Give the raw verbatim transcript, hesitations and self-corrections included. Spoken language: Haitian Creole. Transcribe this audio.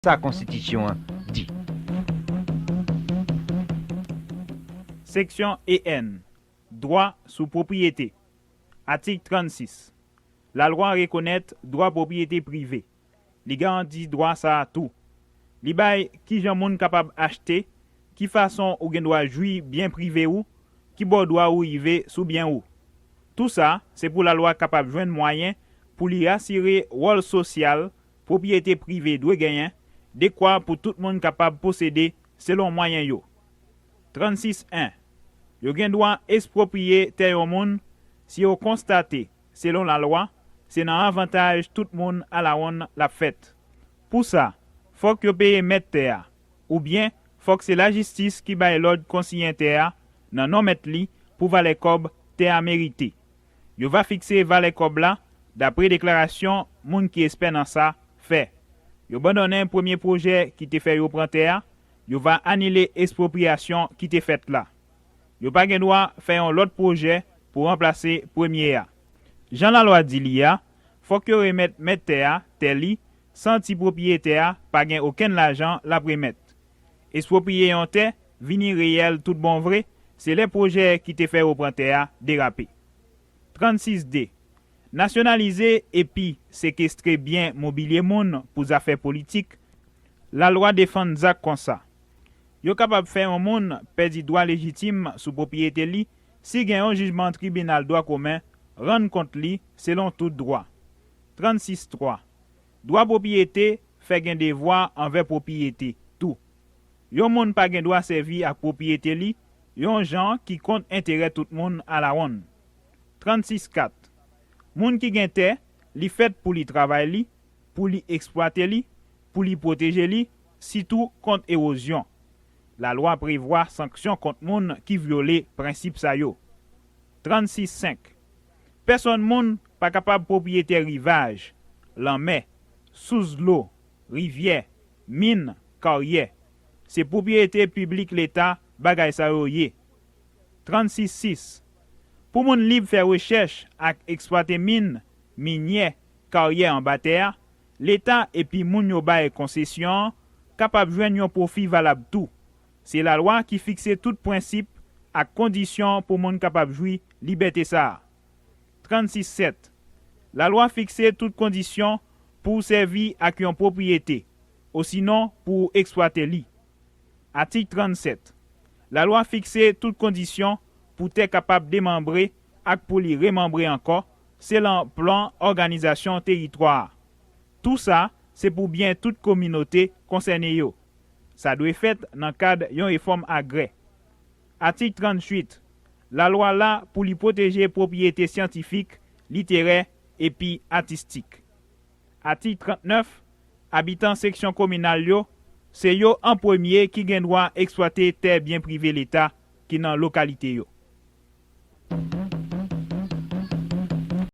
Sa konstitisyon an di. Seksyon E N. Dwa sou pwopriyete. Atik trannsis. Lalwa rekonèt dwa pwopriyete prive. Li garanti dwa sa a tou. Li bay kijan moun kapab achte, ki fason ou gen dwa jwi byen prive ou, kibò dwa ou rive sou byen ou. Tou sa, se pou lalwa kapab jwenn mwayen pou li asire wòl sosyal pwopriyete prive dwe genyen, dekwa pou tout moun kapab posede selon mwayen yo. Trannsis en. Yo gen dwa espwopriye tè yon moun si yo konstate, selon lalwa, se nan avantaj tout moun alawonn l ap fèt. Pou sa, fòk yo peye mèt tè a, oubyen fòk se lajistis ki bay lòd konsiyen tè a nan non mèt li pou valè kòb tè a merite. Yo va fikse valè kòb la dapre deklarasyon moun ki espè nan sa fè. Yo bandonnen premye pwojè ki te fè yo pran tè a, yo va anile espwopriyasyon ki te fèt la. Yo pa gen dwa fè yon lòt pwojè pou ranplase premye a. Jan lalwa di li a, fòk yo remèt mèt tè a tè li san ti pwopriyetè a pa gen okenn lajan l ap remèt. Espwopriye yon tè vini reyèl tout bon vre, se lè pwojè ki te fè yo pran tè a derape. Trannsis de. Nasyonalize epi sekestre byen mobilye moun pou zafè politik. Lalwa defann zak konsa. Yo kapab fè yon moun pèdi dwa lejitim sou pwopriyete li si gen yon jijman tribinal dwa komen rann kont li selon tout dwa. Trannsis twa. Dwa pwopriyete fè gen devwa anvè pwopriyete tou. Yon moun pa gen dwa sèvi ak pwopriyete li yon jan ki kont enterè tout moun alawonn. Trannsis kat. Moun ki gen tè, li fèt pou li travay li, pou li eksplwate li, pou li pwoteje li, sitou kont ewozyon. Lalwa prevwa sanksyon kont moun ki vyole prensip sa yo. Trannsis senk. Pèsonn moun pa kapab pwopriyetè rivaj, lanmè, sous dlo, rivyè, min, karyè. Se pwopriyete piblik Leta bagay sa yo ye. Trannsis sis. Pou moun lib fè rechèch ak eksplwate min, minyè, karyè anba tè a, Leta epi moun yo bay konsesyon an kapab jwenn yon pwofi valab tou. Se lalwa ki fikse tout prensip ak kondisyon pou moun kapab jwi libète sa a. Trannsis sèt. Lalwa fikse tout kondisyon pou w sèvi ak yon pwopriyete, osinon pou w eksplwate li. Atik trannsèt. Lalwa fikse tout kondisyon pou tè kapab demanbre ak pou li remanbre ankò, selon plan òganizasyon teritwa a. Tou sa, se pou byen tout kominote konsène yo. Sa dwe fèt nan kad yon refòm agrè. Atik tranntuit. Lalwa la pou li pwoteje pwopriyete syantifik, literè epi atistik. Atik trannèf. Abitan seksyon kominal yo, se yo an premye ki gen dwa eksplwate tè byen prive Leta ki nan lokalite yo.